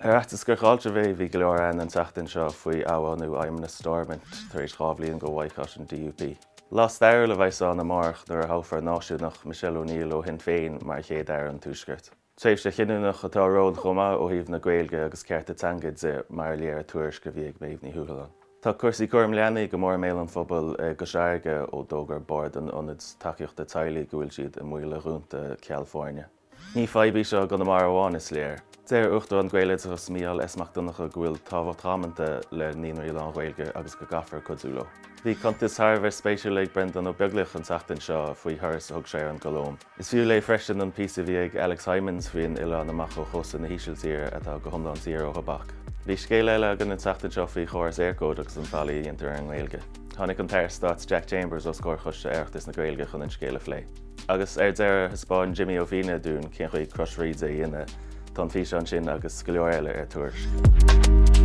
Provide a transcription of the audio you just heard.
Ar fhaitíos gur chailltear mé, bhí go leor ann an tseachtain seo faoi athbhunú Fheidhmeannas Stormont tar éis 2 bhliain de bhaghcat an DUP. Lá stairiúil a bheas ann amárach nuair a thoghfar náisiúnach Michelle O'Neill ó Shinn Féin mar chéad Aire an Tuaiscirt. Tréimhse chinniúnach atá romhainn chomh maith ó thaobh na Gaeilge agus cearta teanga de, mar a léirigh tuairisc a bhí ag Méabh Ní Thuathaláin. Tá cúrsaí cúram leanaí go mór i mbéal an phobail i gCois Fharraige ó d'fhógair Bord an Ionaid Tacaíochta Teaghlaigh go bhfuil siad i mbaol a dhúnta ceal foirne. Ní fadhb í seo i gConamara amháin, is léir. Deir Uachtarán Gaeloideachas Mícheál S Mac Donncha go bhfuil tábhacht dhamanta le naíonraí lán-Ghaeilge agus go gcaithfear cuidiú leo. Bhí cuntas thar a bheith spéisiúil ag Breandán Ó Beaglaoich an tseachtain seo faoi thuras a thug sé ar an gColóim. Is fiú léamh freisin an píosa a bhí ag Alex Hijmans faoin oileán amach ó chósta na hÍsiltíre atá go hiomlán saor ó thobac. Bhí scéal eile againn an tseachtain seo faoi chóras Eircode agus an faillí a dhéantar ar an nGaeilge. Tháinig an tAire Stáit Jack Chambers os comhair Choiste Oireachtais na Gaeilge chun an scéal a phlé. Agus ar deireadh, thaispeáin Jimmy Ó Fianna dúinn cén chaoi crois Bhríde a dhéanamh. Tá an físeán sin agus go leor eile ar Tuairisc.